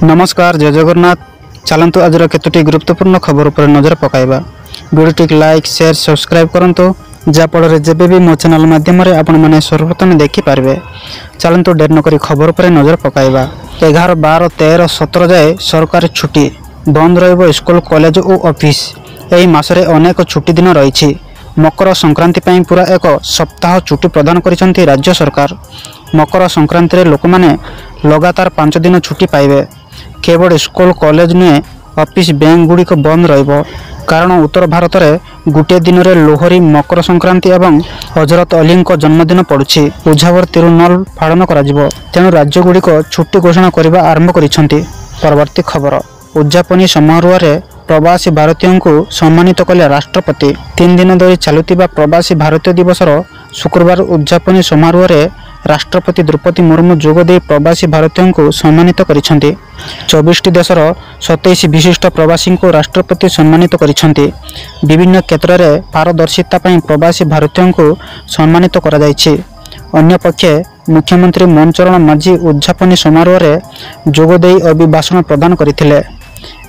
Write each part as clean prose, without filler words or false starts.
ନମସ୍କାର, ଜୟ ଜଗନ୍ନାଥ। ଚାଲନ୍ତୁ, ଆଜିର କେତୋଟି ଗୁରୁତ୍ୱପୂର୍ଣ୍ଣ ଖବର ଉପରେ ନଜର ପକାଇବା। ଭିଡ଼ିଓଟିକୁ ଲାଇକ୍, ସେୟାର, ସବସ୍କ୍ରାଇବ୍ କରନ୍ତୁ, ଯାହାଫଳରେ ଯେବେ ବି ମୋ ଚ୍ୟାନେଲ ମାଧ୍ୟମରେ ଆପଣମାନେ ସର୍ବପ୍ରଥମେ ଦେଖିପାରିବେ। ଚାଲନ୍ତୁ, ଡେରି ନକରି ଖବର ଉପରେ ନଜର ପକାଇବା। 11, 12, 13, 17 ଯାଏ ସରକାରୀ ଛୁଟି। ବନ୍ଦ ରହିବ ସ୍କୁଲ, କଲେଜ ଓ ଅଫିସ। ଏହି ମାସରେ ଅନେକ ଛୁଟି ଦିନ ରହିଛି। ମକର ସଂକ୍ରାନ୍ତି ପାଇଁ ପୁରା ଏକ ସପ୍ତାହ ଛୁଟି ପ୍ରଦାନ କରିଛନ୍ତି ରାଜ୍ୟ ସରକାର। ମକର ସଂକ୍ରାନ୍ତିରେ ଲୋକମାନେ ଲଗାତାର 5 ଦିନ ଛୁଟି ପାଇବେ। କେବଳ ସ୍କୁଲ କଲେଜ ନୁହେଁ, ଅଫିସ, ବ୍ୟାଙ୍କ ଗୁଡ଼ିକ ବନ୍ଦ ରହିବ। କାରଣ ଉତ୍ତର ଭାରତରେ ଗୋଟିଏ ଦିନରେ ଲୋହରୀ, ମକର ସଂକ୍ରାନ୍ତି ଏବଂ ହଜରତ ଅଲିଙ୍କ ଜନ୍ମଦିନ ପଡ଼ୁଛି। ଉଝାବର ତିରୁନଲ ପାଳନ କରାଯିବ। ତେଣୁ ରାଜ୍ୟଗୁଡ଼ିକ ଛୁଟି ଘୋଷଣା କରିବା ଆରମ୍ଭ କରିଛନ୍ତି। ପରବର୍ତ୍ତୀ ଖବର, ଉଦଯାପନୀ ସମାରୋହରେ ପ୍ରବାସୀ ଭାରତୀୟଙ୍କୁ ସମ୍ମାନିତ କଲେ ରାଷ୍ଟ୍ରପତି। 3 ଦିନ ଧରି ଚାଲୁଥିବା ପ୍ରବାସୀ ଭାରତୀୟ ଦିବସର ଶୁକ୍ରବାର ଉଦଯାପନୀ ସମାରୋହରେ ରାଷ୍ଟ୍ରପତି ଦ୍ରୌପଦୀ ମୁର୍ମୁ ଯୋଗ ଦେଇ ପ୍ରବାସୀ ଭାରତୀୟଙ୍କୁ ସମ୍ମାନିତ କରିଛନ୍ତି। 24ଟି ଦେଶର 27 ବିଶିଷ୍ଟ ପ୍ରବାସୀଙ୍କୁ ରାଷ୍ଟ୍ରପତି ସମ୍ମାନିତ କରିଛନ୍ତି। ବିଭିନ୍ନ କ୍ଷେତ୍ରରେ ପାରଦର୍ଶିତା ପାଇଁ ପ୍ରବାସୀ ଭାରତୀୟଙ୍କୁ ସମ୍ମାନିତ କରାଯାଇଛି। ଅନ୍ୟପକ୍ଷେ ମୁଖ୍ୟମନ୍ତ୍ରୀ ମୋହନ ଚରଣ ମାଝୀ ଉଦଯାପନୀ ସମାରୋହରେ ଯୋଗ ଦେଇ ଅଭିଭାଷଣ ପ୍ରଦାନ କରିଥିଲେ।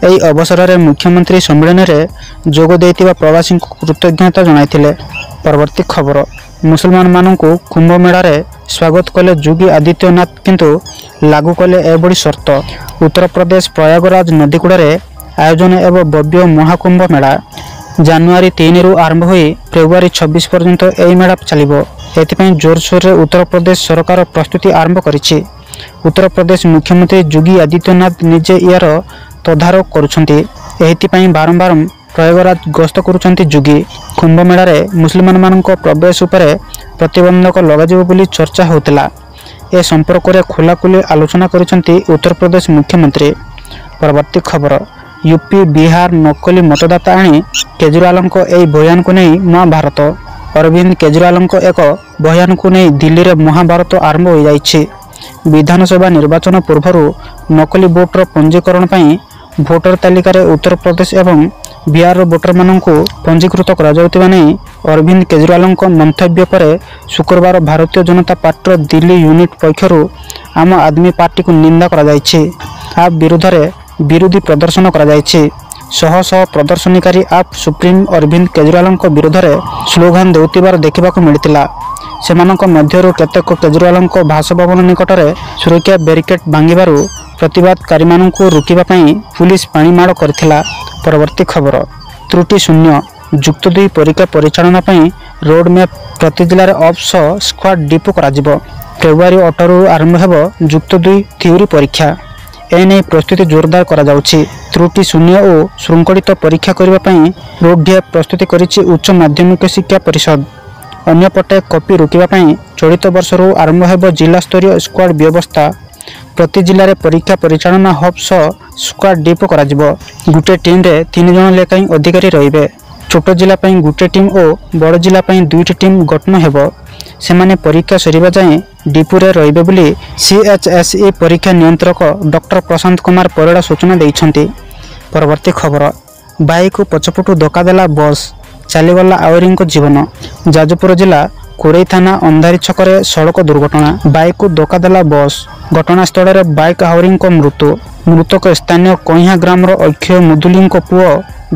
ଏହି ଅବସରରେ ମୁଖ୍ୟମନ୍ତ୍ରୀ ସମ୍ମିଳନୀରେ ଯୋଗ ଦେଇଥିବା ପ୍ରବାସୀଙ୍କୁ କୃତଜ୍ଞତା ଜଣାଇଥିଲେ। ପରବର୍ତ୍ତୀ ଖବର, ମୁସଲମାନମାନଙ୍କୁ କୁମ୍ଭମେଳାରେ ସ୍ୱାଗତ କଲେ ଯୋଗୀ ଆଦିତ୍ୟନାଥ, କିନ୍ତୁ ଲାଗୁ କଲେ ଏଭଳି ସର୍ତ୍ତ। ଉତ୍ତରପ୍ରଦେଶ ପ୍ରୟାଗରାଜ ନଦୀକୂଳରେ ଆୟୋଜନ ହେବ ଭବ୍ୟ ମହାକୁମ୍ଭ ମେଳା। ଜାନୁଆରୀ 3ରୁ ଆରମ୍ଭ ହୋଇ ଫେବୃଆରୀ 26 ପର୍ଯ୍ୟନ୍ତ ଏହି ମେଳା ଚାଲିବ। ଏଥିପାଇଁ ଜୋରସୋରରେ ଉତ୍ତରପ୍ରଦେଶ ସରକାର ପ୍ରସ୍ତୁତି ଆରମ୍ଭ କରିଛି। ଉତ୍ତରପ୍ରଦେଶ ମୁଖ୍ୟମନ୍ତ୍ରୀ ଯୋଗୀ ଆଦିତ୍ୟନାଥ ନିଜେ ଏହାର ତଦାରଖ କରୁଛନ୍ତି। ଏଥିପାଇଁ ବାରମ୍ବାର ପ୍ରୟାଗରାଜ ଗସ୍ତ କରୁଛନ୍ତି ଯୋଗୀ। କୁମ୍ଭମେଳାରେ ମୁସଲମାନମାନଙ୍କ ପ୍ରବେଶ ଉପରେ ପ୍ରତିବନ୍ଧକ ଲଗାଯିବ ବୋଲି ଚର୍ଚ୍ଚା ହେଉଥିଲା। ଏ ସମ୍ପର୍କରେ ଖୋଲାଖୋଲି ଆଲୋଚନା କରିଛନ୍ତି ଉତ୍ତରପ୍ରଦେଶ ମୁଖ୍ୟମନ୍ତ୍ରୀ। ପରବର୍ତ୍ତୀ ଖବର, ୟୁପି ବିହାର ନକଲି ମତଦାତା ଆଣି କେଜରିୱାଲଙ୍କ ଏହି ବୟାନକୁ ନେଇ ମହାଭାରତ। ଅରବିନ୍ଦ କେଜରିୱାଲଙ୍କ ଏକ ବୟାନକୁ ନେଇ ଦିଲ୍ଲୀରେ ମହାଭାରତ ଆରମ୍ଭ ହୋଇଯାଇଛି। ବିଧାନସଭା ନିର୍ବାଚନ ପୂର୍ବରୁ ନକଲି ଭୋଟର ପଞ୍ଜୀକରଣ ପାଇଁ ଭୋଟର ତାଲିକାରେ ଉତ୍ତରପ୍ରଦେଶ ଏବଂ ବିହାରର ଭୋଟରମାନଙ୍କୁ ପଞ୍ଜୀକୃତ କରାଯାଉଥିବା ନେଇ ଅରବିନ୍ଦ କେଜରିୱାଲଙ୍କ ମନ୍ତବ୍ୟ ପରେ ଶୁକ୍ରବାର ଭାରତୀୟ ଜନତା ପାର୍ଟିର ଦିଲ୍ଲୀ ୟୁନିଟ୍ ପକ୍ଷରୁ ଆମ ଆଦମୀ ପାର୍ଟିକୁ ନିନ୍ଦା କରାଯାଇଛି। ଆପ୍ ବିରୁଦ୍ଧରେ ବିରୋଧୀ ପ୍ରଦର୍ଶନ କରାଯାଇଛି। ଶହ ଶହ ପ୍ରଦର୍ଶନକାରୀ ଆପ୍ ସୁପ୍ରିମୋ ଅରବିନ୍ଦ କେଜରିୱାଲଙ୍କ ବିରୋଧରେ ସ୍ଲୋଗାନ ଦେଉଥିବାର ଦେଖିବାକୁ ମିଳିଥିଲା। ସେମାନଙ୍କ ମଧ୍ୟରୁ କେତେକ କେଜରିୱାଲଙ୍କ ବାସଭବନ ନିକଟରେ ସୁରକ୍ଷା ବ୍ୟାରିକେଡ୍ ଭାଙ୍ଗିବାରୁ ପ୍ରତିବାଦକାରୀମାନଙ୍କୁ ରୋକିବା ପାଇଁ ପୁଲିସ ପାଣିମାଡ଼ କରିଥିଲା। ପରବର୍ତ୍ତୀ ଖବର, ତ୍ରୁଟି ଶୂନ୍ୟ ଯୁକ୍ତ ଦୁଇ ପରୀକ୍ଷା ପରିଚାଳନା ପାଇଁ ରୋଡ୍ ମ୍ୟାପ୍। ପ୍ରତି ଜିଲ୍ଲାରେ ଅଫ୍ ସହ ସ୍କ୍ୱାଡ୍ ଡିପୋ କରାଯିବ। ଫେବୃଆରୀ 18ରୁ ଆରମ୍ଭ ହେବ ଯୁକ୍ତ ଦୁଇ ଥିଓରି ପରୀକ୍ଷା। ଏନେଇ ପ୍ରସ୍ତୁତି ଜୋରଦାର କରାଯାଉଛି। ତ୍ରୁଟି ଶୂନ୍ୟ ଓ ଶୃଙ୍ଖଳିତ ପରୀକ୍ଷା କରିବା ପାଇଁ ରୋଡ୍ ମ୍ୟାପ୍ ପ୍ରସ୍ତୁତି କରିଛି ଉଚ୍ଚ ମାଧ୍ୟମିକ ଶିକ୍ଷା ପରିଷଦ। ଅନ୍ୟପଟେ କପି ରୋକିବା ପାଇଁ ଚଳିତ ବର୍ଷରୁ ଆରମ୍ଭ ହେବ ଜିଲ୍ଲାସ୍ତରୀୟ ସ୍କ୍ୱାଡ୍ ବ୍ୟବସ୍ଥା। ପ୍ରତି ଜିଲ୍ଲାରେ ପରୀକ୍ଷା ପରିଚାଳନା ହବ୍ ସହ ସ୍କ୍ୱାଡ୍ ଡିପୋ କରାଯିବ। ଗୋଟିଏ ଟିମ୍ରେ 3 ଜଣ ଲେଖାଏଁ ଅଧିକାରୀ ରହିବେ। ଛୋଟ ଜିଲ୍ଲା ପାଇଁ ଗୋଟିଏ ଟିମ୍ ଓ ବଡ଼ ଜିଲ୍ଲା ପାଇଁ ଦୁଇଟି ଟିମ୍ ଗଠନ ହେବ। ସେମାନେ ପରୀକ୍ଷା ସରିବା ଯାଏଁ ଡିପୋରେ ରହିବେ ବୋଲି ସିଏଚ୍ଏସ୍ଇ ପରୀକ୍ଷା ନିୟନ୍ତ୍ରକ ଡକ୍ଟର ପ୍ରଶାନ୍ତ କୁମାର ପରିଡ଼ା ସୂଚନା ଦେଇଛନ୍ତି। ପରବର୍ତ୍ତୀ ଖବର, ବାଇକୁ ପଛପଟୁ ଧକ୍କା ଦେଲା ବସ୍, ଚାଲିଗଲା ଆଉରିଙ୍କ ଜୀବନ। ଯାଜପୁର ଜିଲ୍ଲା କୋରେଇ ଥାନା ଅନ୍ଧାରୀ ଛକରେ ସଡ଼କ ଦୁର୍ଘଟଣା। ବାଇକକୁ ଧକ୍କା ଦେଲା ବସ୍। ଘଟଣାସ୍ଥଳରେ ବାଇକ୍ ହାଉରିଙ୍କ ମୃତ୍ୟୁ। ମୃତକ ସ୍ଥାନୀୟ କଇଁହା ଗ୍ରାମର ଅକ୍ଷୟ ମୁଦୁଲିଙ୍କ ପୁଅ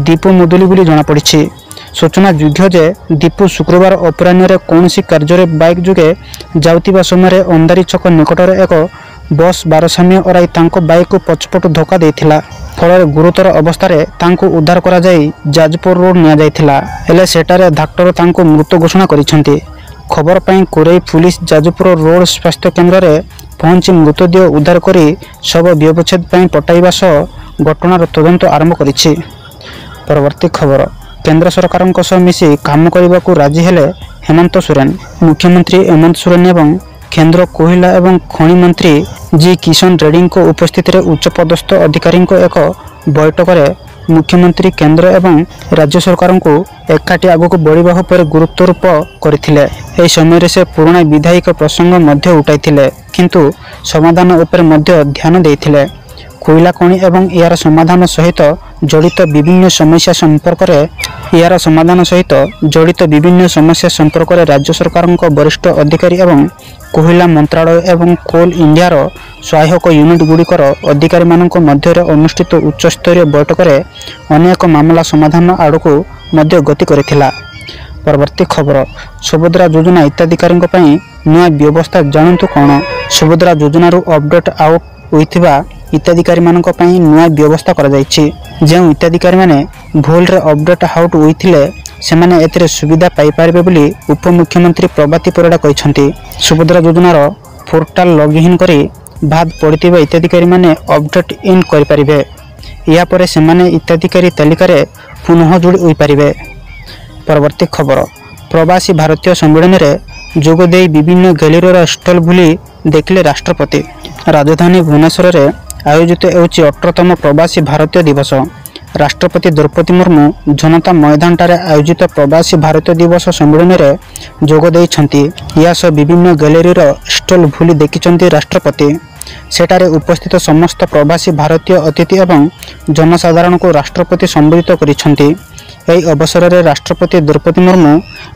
ଦୀପୁ ମୁଦୁଲି ବୋଲି ଜଣାପଡ଼ିଛି। ସୂଚନାଯୋଗ୍ୟ ଯେ ଦୀପୁ ଶୁକ୍ରବାର ଅପରାହ୍ନରେ କୌଣସି କାର୍ଯ୍ୟରେ ବାଇକ୍ ଯୋଗେ ଯାଉଥିବା ସମୟରେ ଅନ୍ଧାରୀ ଛକ ନିକଟରେ ଏକ ବସ୍ ଭାରସାମ୍ୟ ହରାଇ ତାଙ୍କ ବାଇକକୁ ପଛପଟୁ ଧକ୍କା ଦେଇଥିଲା। ଫଳରେ ଗୁରୁତର ଅବସ୍ଥାରେ ତାଙ୍କୁ ଉଦ୍ଧାର କରାଯାଇ ଯାଜପୁର ରୋଡ ନିଆଯାଇଥିଲା। ହେଲେ ସେଠାରେ ଡାକ୍ତର ତାଙ୍କୁ ମୃତ ଘୋଷଣା କରିଛନ୍ତି। ଖବର ପାଇଁ କୋରେଇ ପୁଲିସ ଯାଜପୁର ରୋଡ ସ୍ୱାସ୍ଥ୍ୟ କେନ୍ଦ୍ରରେ ପହଞ୍ଚି ମୃତଦେହ ଉଦ୍ଧାର କରି ଶବ ବ୍ୟବଚ୍ଛେଦ ପାଇଁ ପଠାଇବା ସହ ଘଟଣାର ତଦନ୍ତ ଆରମ୍ଭ କରିଛି। ପରବର୍ତ୍ତୀ ଖବର, କେନ୍ଦ୍ର ସରକାରଙ୍କ ସହ ମିଶି କାମ କରିବାକୁ ରାଜି ହେଲେ ହେମନ୍ତ ସୋରେନ। ମୁଖ୍ୟମନ୍ତ୍ରୀ ହେମନ୍ତ ସୋରେନ ଏବଂ କେନ୍ଦ୍ର କୋଇଲା ଏବଂ ଖଣି ମନ୍ତ୍ରୀ ଜି କିଷନ ରେଡ୍ଡୀଙ୍କ ଉପସ୍ଥିତିରେ ଉଚ୍ଚପଦସ୍ଥ ଅଧିକାରୀଙ୍କ ଏକ ବୈଠକରେ ମୁଖ୍ୟମନ୍ତ୍ରୀ କେନ୍ଦ୍ର ଏବଂ ରାଜ୍ୟ ସରକାରଙ୍କୁ ଏକାଠି ଆଗକୁ ବଢ଼ିବା ଉପରେ ଗୁରୁତ୍ୱାରୋପ କରିଥିଲେ। ଏହି ସମୟରେ ସେ ପୁରୁଣା ବିଧାୟକ ପ୍ରସଙ୍ଗ ମଧ୍ୟ ଉଠାଇଥିଲେ, କିନ୍ତୁ ସମାଧାନ ଉପରେ ମଧ୍ୟ ଧ୍ୟାନ ଦେଇଥିଲେ। କୋଇଲା ଖଣି ଏବଂ ଏହାର ସମାଧାନ ସହିତ ଜଡ଼ିତ ବିଭିନ୍ନ ସମସ୍ୟା ସମ୍ପର୍କରେ ଏହାର ସମାଧାନ ସହିତ ଜଡ଼ିତ ବିଭିନ୍ନ ସମସ୍ୟା ସମ୍ପର୍କରେ ରାଜ୍ୟ ସରକାରଙ୍କ ବରିଷ୍ଠ ଅଧିକାରୀ ଏବଂ କୋଇଲା ମନ୍ତ୍ରାଳୟ ଏବଂ କୋଲ୍ ଇଣ୍ଡିଆର ସହାୟକ ୟୁନିଟ୍ ଗୁଡ଼ିକର ଅଧିକାରୀମାନଙ୍କ ମଧ୍ୟରେ ଅନୁଷ୍ଠିତ ଉଚ୍ଚସ୍ତରୀୟ ବୈଠକରେ ଅନେକ ମାମଲା ସମାଧାନ ଆଡ଼କୁ ମଧ୍ୟ ଗତି କରିଥିଲା। ପରବର୍ତ୍ତୀ ଖବର, ସୁଭଦ୍ରା ଯୋଜନା ହିତାଧିକାରୀଙ୍କ ପାଇଁ ନୂଆ ବ୍ୟବସ୍ଥା, ଜାଣନ୍ତୁ କ'ଣ? ସୁଭଦ୍ରା ଯୋଜନାରୁ ଅପ୍ଟ ଆଉଟ୍ ହୋଇଥିବା ହିତାଧିକାରୀମାନଙ୍କ ପାଇଁ ନୂଆ ବ୍ୟବସ୍ଥା କରାଯାଇଛି। ଯେଉଁ ହିତାଧିକାରୀମାନେ ଭୁଲରେ ଅପ୍ଟ ଆଉଟ୍ ହୋଇଥିଲେ, ସେମାନେ ଏଥିରେ ସୁବିଧା ପାଇପାରିବେ ବୋଲି ଉପମୁଖ୍ୟମନ୍ତ୍ରୀ ପ୍ରଭାତୀ ପରିଡ଼ା କହିଛନ୍ତି। ସୁଭଦ୍ରା ଯୋଜନାର ପୋର୍ଟାଲ ଲଗ୍ଇନ୍ କରି ବାଦ୍ ପଡ଼ିଥିବା ହିତାଧିକାରୀମାନେ ଅପ୍ଟ ଇନ୍ କରିପାରିବେ। ଏହାପରେ ସେମାନେ ହିତାଧିକାରୀ ତାଲିକାରେ ପୁନଃ ଯୋଡ଼ି ହୋଇପାରିବେ। ପରବର୍ତ୍ତୀ ଖବର, ପ୍ରବାସୀ ଭାରତୀୟ ସମ୍ମିଳନୀରେ ଯୋଗ ଦେଇ ବିଭିନ୍ନ ଗ୍ୟାଲେରୀର ଷ୍ଟଲ୍ ବୁଲି ଦେଖିଲେ ରାଷ୍ଟ୍ରପତି। ରାଜଧାନୀ ଭୁବନେଶ୍ୱରରେ ଆୟୋଜିତ ହେଉଛି 18ତମ ପ୍ରବାସୀ ଭାରତୀୟ ଦିବସ। ରାଷ୍ଟ୍ରପତି ଦ୍ରୌପଦୀ ମୁର୍ମୁ ଜନତା ମଇଦାନଠାରେ ଆୟୋଜିତ ପ୍ରବାସୀ ଭାରତୀୟ ଦିବସ ସମ୍ମିଳନୀରେ ଯୋଗ ଦେଇଛନ୍ତି। ଏହା ସହ ବିଭିନ୍ନ ଗ୍ୟାଲେରୀର ଷ୍ଟଲ୍ ବୁଲି ଦେଖିଛନ୍ତି ରାଷ୍ଟ୍ରପତି। ସେଠାରେ ଉପସ୍ଥିତ ସମସ୍ତ ପ୍ରବାସୀ ଭାରତୀୟ ଅତିଥି ଏବଂ ଜନସାଧାରଣଙ୍କୁ ରାଷ୍ଟ୍ରପତି ସମ୍ବୋଧିତ କରିଛନ୍ତି। ଏହି ଅବସରରେ ରାଷ୍ଟ୍ରପତି ଦ୍ରୌପଦୀ ମୁର୍ମୁ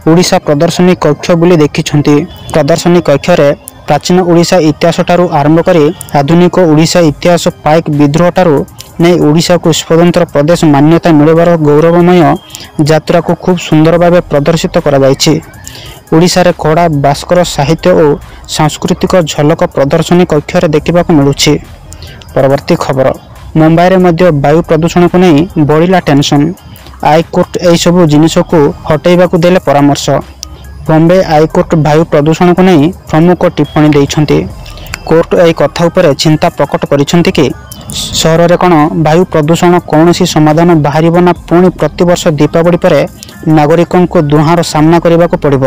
ଓଡ଼ିଶା ପ୍ରଦର୍ଶନୀ କକ୍ଷ ବୁଲି ଦେଖିଛନ୍ତି। ପ୍ରଦର୍ଶନୀ କକ୍ଷରେ ପ୍ରାଚୀନ ଓଡ଼ିଶା ଇତିହାସଠାରୁ ଆରମ୍ଭ କରି ଆଧୁନିକ ଓଡ଼ିଶା ଇତିହାସ, ପାଇକ ବିଦ୍ରୋହଠାରୁ ନେଇ ଓଡ଼ିଶାକୁ ସ୍ୱତନ୍ତ୍ର ପ୍ରଦେଶ ମାନ୍ୟତା ମିଳିବାର ଗୌରବମୟ ଯାତ୍ରାକୁ ଖୁବ୍ ସୁନ୍ଦର ଭାବେ ପ୍ରଦର୍ଶିତ କରାଯାଇଛି। ଓଡ଼ିଶାରେ କଳା, ଭାସ୍କର, ସାହିତ୍ୟ ଓ ସାଂସ୍କୃତିକ ଝଲକ ପ୍ରଦର୍ଶନୀ କକ୍ଷରେ ଦେଖିବାକୁ ମିଳୁଛି। ପରବର୍ତ୍ତୀ ଖବର, ମୁମ୍ବାଇରେ ମଧ୍ୟ ବାୟୁ ପ୍ରଦୂଷଣକୁ ନେଇ ବଢ଼ିଲା ଟେନସନ୍, ହାଇକୋର୍ଟ ଏହିସବୁ ଜିନିଷକୁ ହଟାଇବାକୁ ଦେଲେ ପରାମର୍ଶ। ବମ୍ବେ ହାଇକୋର୍ଟ ବାୟୁ ପ୍ରଦୂଷଣକୁ ନେଇ ପ୍ରମୁଖ ଟିପ୍ପଣୀ ଦେଇଛନ୍ତି। କୋର୍ଟ ଏହି କଥା ଉପରେ ଚିନ୍ତା ପ୍ରକଟ କରିଛନ୍ତି କି ସହରରେ କ'ଣ ବାୟୁ ପ୍ରଦୂଷଣ କୌଣସି ସମାଧାନ ବାହାରିବ ନା ପୁଣି ପ୍ରତିବର୍ଷ ଦୀପାବଳି ପରେ ନାଗରିକଙ୍କୁ ଧୂଆଁର ସାମ୍ନା କରିବାକୁ ପଡ଼ିବ।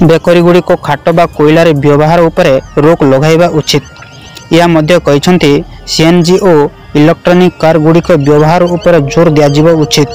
ବେକରୀଗୁଡ଼ିକ କାଠ ବା କୋଇଲାର ବ୍ୟବହାର ଉପରେ ରୋକ ଲଗାଇବା ଉଚିତ। ଏହା ମଧ୍ୟ କହିଛନ୍ତି, ସିଏନ୍ଜି ଓ ଇଲେକ୍ଟ୍ରୋନିକ୍ କାର୍ ଗୁଡ଼ିକ ବ୍ୟବହାର ଉପରେ ଜୋର ଦିଆଯିବା ଉଚିତ।